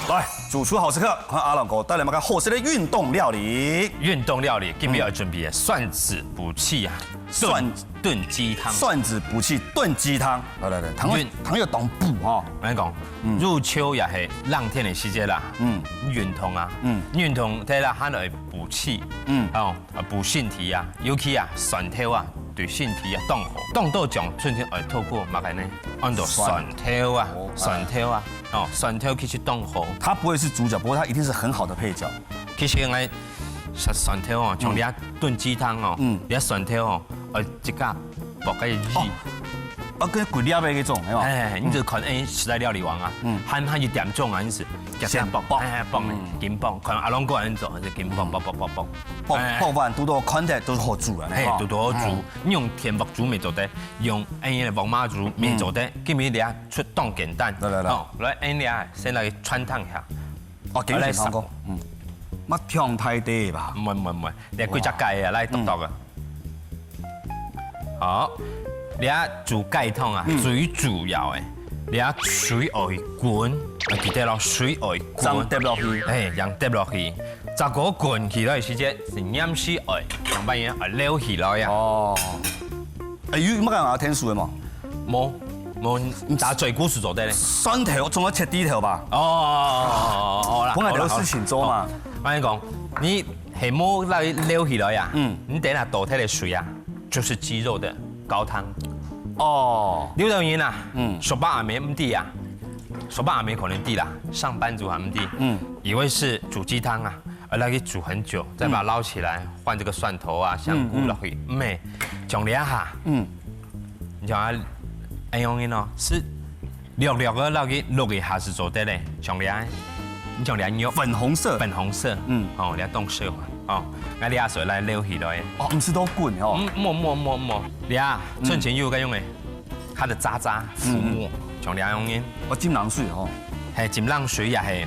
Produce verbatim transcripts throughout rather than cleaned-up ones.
來，主廚好食客，看阿龍哥帶來麼个好食个運動料理。運動料理，今日要準備的蒜子補氣啊，蒜，燉，燉雞湯。蒜子補氣燉雞湯。來來來，湯要，湯要當補哈。𠊎講，入秋也係冷天个時節啦，嗯，運動啊，嗯，運動，對啦，還會補氣，嗯，哦，啊，補身體啊，尤其啊，蒜頭啊，對身體啊當好。當多種春天愛透過麼个呢？安到蒜頭啊，蒜頭啊，哦，蒜頭其實當好。它不會是主角，不過它一定是很好的配角。其實𠊎蒜，蒜頭哦，像你啊燉雞湯哦，嗯，你啊蒜頭哦，呃，一个薄个葉。啊，跟骨粒个那種，係吧？哎，你就看哎，時代料理王啊，嗯，還還有點中啊，你是，夾夾薄，薄，哎，薄呢，緊薄，看阿龍哥恁做，就緊薄，薄薄薄薄，薄薄飯，堵到看起來都係好煮啊，嘿，堵到好煮，你用電鑊煮乜做得，用哎个鑊嫲煮乜做得，今日你啊出當簡單，來來來，好，來，哎你啊，先來汆燙一下。 哦，緊緊湯鍋，嗯，乜忒大垤吧？毋會毋會毋會，你幾隻雞啊，來剁剁啊。好，你啊煮雞湯啊，最主要个，你啊水愛滾，啊記得咯，水愛滾。正跌落去。哎，正跌落去。再過滾起來个時節，係黏時愛，上半夜愛撈起來啊。哦。哎，有麼个愛添水个無？無，無，打嘴鼓就做得咧。蒜頭總愛切丁頭吧？哦，哦，哦，好啦，本來就有事情做嘛。好啦，好啦。𠊎跟你講，你係無來撈起來啊，嗯，你等下倒忒个水啊，就是雞肉的高湯。哦，有兜人啊，嗯，叔伯阿姆毋知啊，叔伯阿姆可能知啦，上班族還毋知，嗯，以為是煮雞湯啊， 呃，那個煮很久，再把它撈起來，換這個蒜頭啊、香菇落去，嗯，像這下，嗯，你像啊，恁樣个喏，係略略个撈佢淥一下係做得咧，像這下，你像這下肉，粉紅色，粉紅色，嗯，哦，這下當色嘛，哦，該這下水來撈起來，哦，毋係都滾哦，嗯，莫莫莫莫，這下，嗯，趁前有个用个，佢个渣渣浮沫，嗯嗯，像這樣个，哦，浸冷水哦，係，浸冷水也係。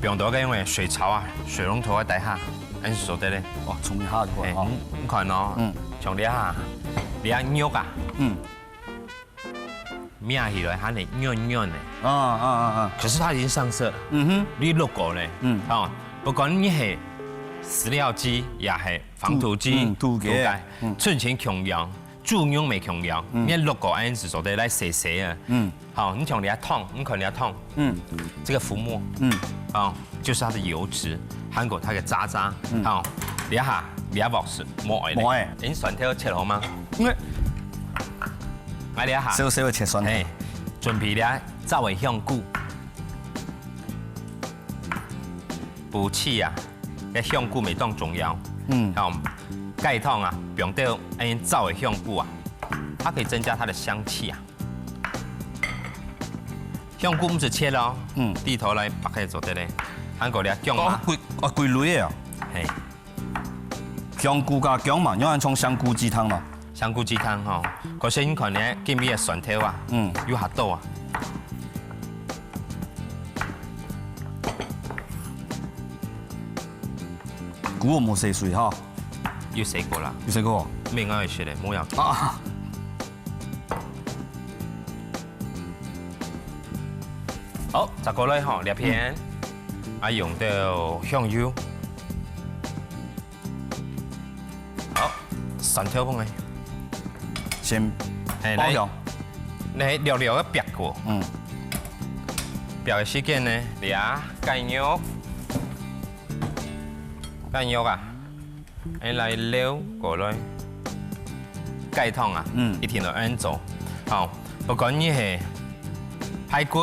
放到該用个水槽啊、水龍頭啊底下，恁樣做得咧。哦，沖一下就好哈。你看哦，嗯，像這下，這下肉啊，嗯，摸起來還係軟軟个，啊啊啊啊，可是它已經上色了，嗯哼，你淥過咧，嗯，哦，不管你係飼料雞也係防土雞，嗯，土雞，土雞，嗯，春前共樣， 豬肉乜共樣，嗯，你淥過恁樣做得來洗洗啊。嗯，好，你像這下湯，你看這下湯，嗯，這個浮沫，嗯，哦，就是它的油脂，還有它的渣渣，嗯，好，這下這鑊係無愛咧。無愛。你蒜頭切好嗎？嗯，𠊎這下，小小个切蒜頭，係，準備這燥个香菇，補氣啊。 該香菇乜當重要。嗯，好，雞湯啊，放兜恁燥个香菇啊，它可以增加它的香氣啊。香菇毋使切哦，嗯，蒂頭來擘開做得咧，還過這薑嫲，哦，歸，哦，歸類个哦。係，香菇加薑嫲，仰般像香菇雞湯咯。香菇雞湯吼，可是你看呢，今日个蒜頭啊，嗯，有較多啊。 菇我無洗水哈。有洗過啦。有洗過？無愛洗咧，無要緊。啊，好，再過來吼，這片，啊，用到香油。 好，蒜頭放个。先，係，包香。來，略略个煏過。嗯。煏个時間呢，這雞肉，雞肉啊，恁樣來撈過來。雞湯啊，嗯，一定要恁樣做。好，不管你係排骨、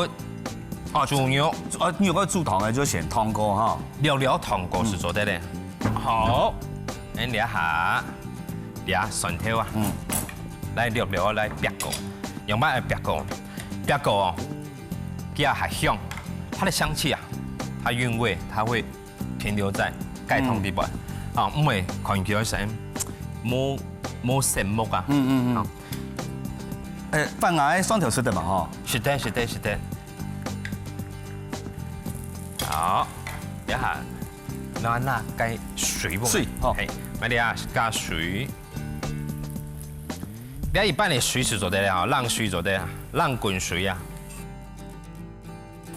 哦，豬肉，哦，你有个煮湯个，就先燙過哈。略略燙過係做得个。嗯。 好，恁樣這下，這蒜頭啊，嗯，來略略來煏過，用白來煏過，煏過哦，佢啊還香，它的香氣啊，它韻味，它會停留在雞湯裡背，嗯，啊，毋會看起來係無，無色目啊。嗯嗯嗯。啊。誒，番茄个蒜頭食得嘛吼？食得，食得，食得。好，這下 拿拿該水無？水，吼。係，𠊎這下加水。這一般个水係做得了，冷水做得，冷滾水啊。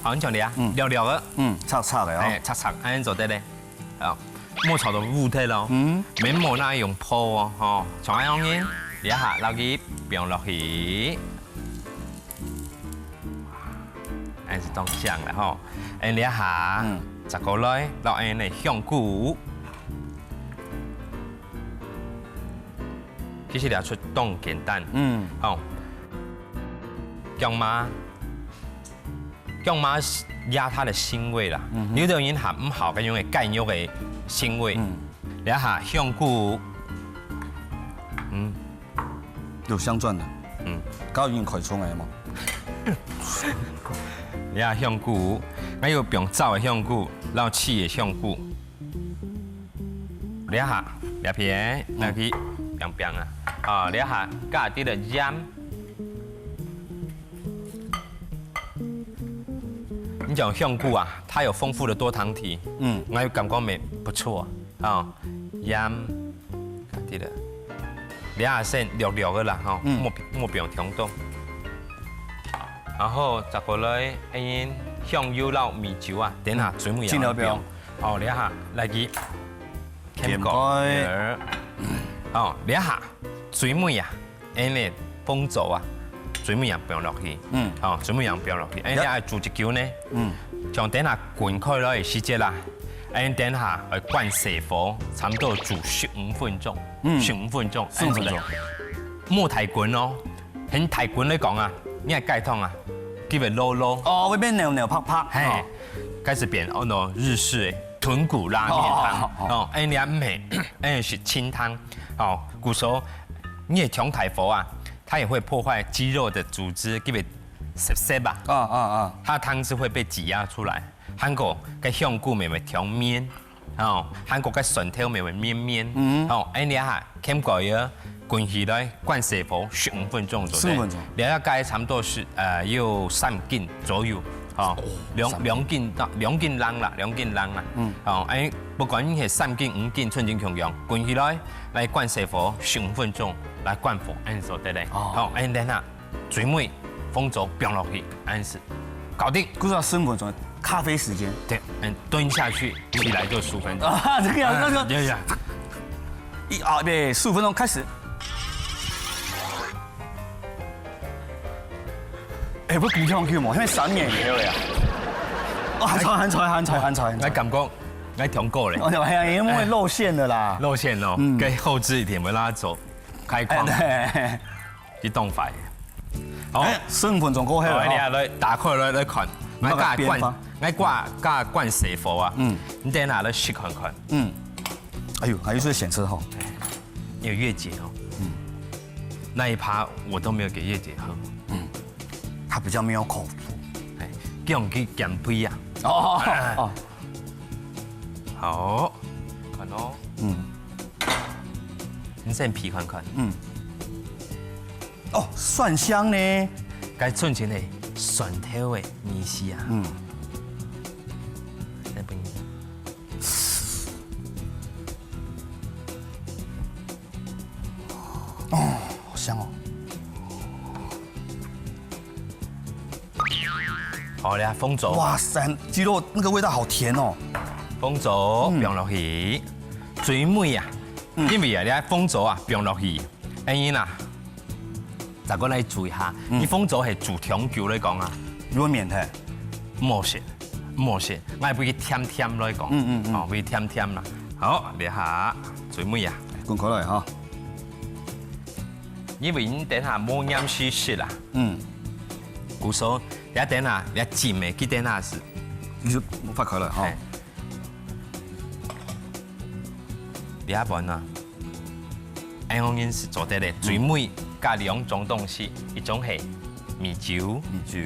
好，你像這啊，嗯。略略个，嗯，赤赤个哦。哎，赤赤，恁樣做得咧。啊，莫炒到烏忒咯。嗯。免無那用泡哦，吼，像恁樣呢，這下摎佢放落去。恁樣係當香了吼。哎，這下，嗯。再過來，摎恁樣个香菇。 其實這齣當簡單。嗯。吼，薑嫲，薑嫲壓它的腥味啦。嗯哼。有的人還毋好，該用个雞肉个腥味。嗯。這下香菇，嗯。有香轉的。嗯。高已經開出來嘛。這下香菇，還有放燥的香菇，摎切个香菇。 這下，這片，拿去冰冰啊。啊，這下加滴个鹽。你講香菇啊，它有豐富的多醣體，嗯。我感覺蠻不錯啊。鹽，加滴个，這下先略略个啦，吼，嗯。莫，莫放忒多。然後再過來，哎，香油摎米酒啊，等下最尾也盡量放。放。 哦，這下來去掀蓋。掀蓋。哦，這下最尾啊，恁樣紅棗啊，最尾也放落去。嗯。哦，最尾也放落去。哎，這下煮幾久呢？嗯。像等下滾開來个時節啦，哎，等下愛關細火，差不多煮十五分鐘。嗯。十五分鐘。十五分鐘。哎，莫太滾哦。 很大滾來講啊，你愛解凍啊，佢會老老。哦，會變軟軟白白。嘿，哦。開始變，哦，喏，日式的豚骨拉麵湯。哦，哦，哦。哦，哎，你還毋係，哎，係清湯。哦，故所，你个強大火啊，它也會破壞肌肉的組織，佢會澀澀吧。哦，哦，哦。它湯汁會被擠壓出來，還過，該香菇乜會調綿。 哦，還過个蒜頭乜會綿綿。嗯。哦，恁樣哈，掀蓋仔，滾起來，關細火十五分鐘左右。十五分鐘。了解差不多係，呃，有三斤左右。哦，哦，兩，三斤。兩斤到，兩斤零啦，兩斤零啦。嗯。哦，哎，不管你係三斤、五斤，寸斤共樣，滾起來，來關細火十五分鐘，來關火，恁樣做得咧。哦。好，恁樣哈， 最尾紅棗放落去，恁樣搞定。故所十五分鐘咖啡時間。對，嗯，蹲下去，起來就十五分鐘。啊，這個樣，那個，哎，對，對。一，啊，對，十五分鐘開始。哎，不是古天樂嘛，現在三年以後了呀。哦，還在，還在，還在，還在，還在。來感覺，來聽歌咧。哦，對，哎呀，因為露餡了啦。露餡哦，嗯。該後製一點，我讓它走。 開關。哎，對。去凍壞。好。哎，十五分鐘過後了，好，你哈。來，打開來，來看。那個邊方。𠊎加關，𠊎加關細火啊。嗯。你等下來試看看。嗯。哎呦，還有這個顯示吼。有月姐哦。嗯。那一趴我都沒有給月姐喝。嗯。她比較沒有口福。哎，叫你去減肥啊。哦，哎。哦。 好，看哦。嗯。你先鼻看看。嗯。哦，蒜香呢。該純正个蒜頭个味緒啊。嗯。再分你。哦，好香哦。 好了，紅棗。哇塞，雞肉那個味道好甜哦。紅棗，嗯。放落去，最尾啊，嗯。因為啊，你看紅棗啊，放落去，恁樣啊，再過來煮一下，嗯。你紅棗係煮長久來講啊，有會綿忒。毋好食，毋好食，𠊎會甜甜來講，嗯，嗯，嗯。哦，會甜甜啦。好，這下最尾啊，滾開來哈。 因為你等下無黏時食啦。嗯。故所，你等下，你浸个，佢等下係。你就發開來哈。嘿。你阿婆呢？恁樣係做得个，嗯。最尾加兩種東西，一種係米酒，米酒。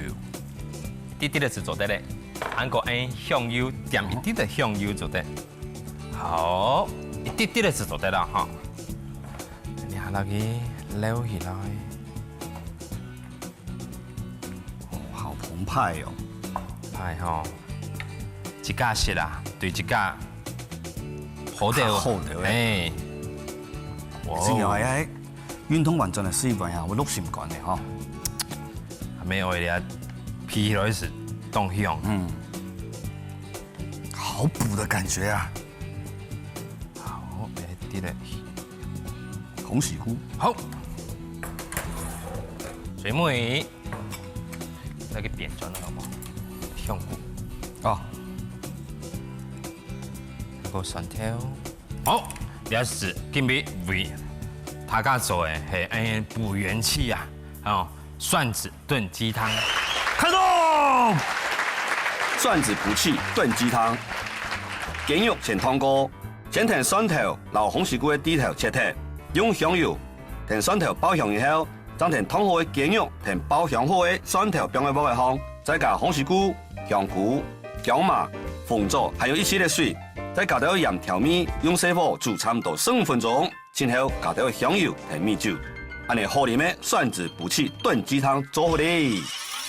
滴滴个係做得个，還過恁香油，點一滴个香油做得。好，一滴滴个係做得啦哈。 你下落去撈起來。哦，好澎湃哦。澎湃吼，自家食啊，對自家好得。較好得欸。哎。哇哦。真个哎，哎，運動完轉來食一碗啊，會落心肝个吼。還沒有咧，鼻起來係當香。嗯，好補的感覺啊！好，來，對了，鴻喜菇，好，水母魚，再去扁轉了好不好？香菇，哦，還有蒜頭。 好，這係今晡日為大家做个係恁樣補元氣啊，哦，蒜子燉雞湯。開動！蒜子補氣燉雞湯。雞肉先燙過，先摎蒜頭摎鴻喜菇个蒂頭切忒，用香油摎蒜頭爆香以後， 正摎燙好个雞肉摎爆香好个蒜頭放在鑊仔項，再加鴻喜菇、香菇、薑嫲、紅棗，還有一息仔水，再加兜鹽調味，用細火煮差毋多十五分鐘，盡後加兜香油摎米酒，恁樣好啉个蒜子補氣燉雞湯做好咧。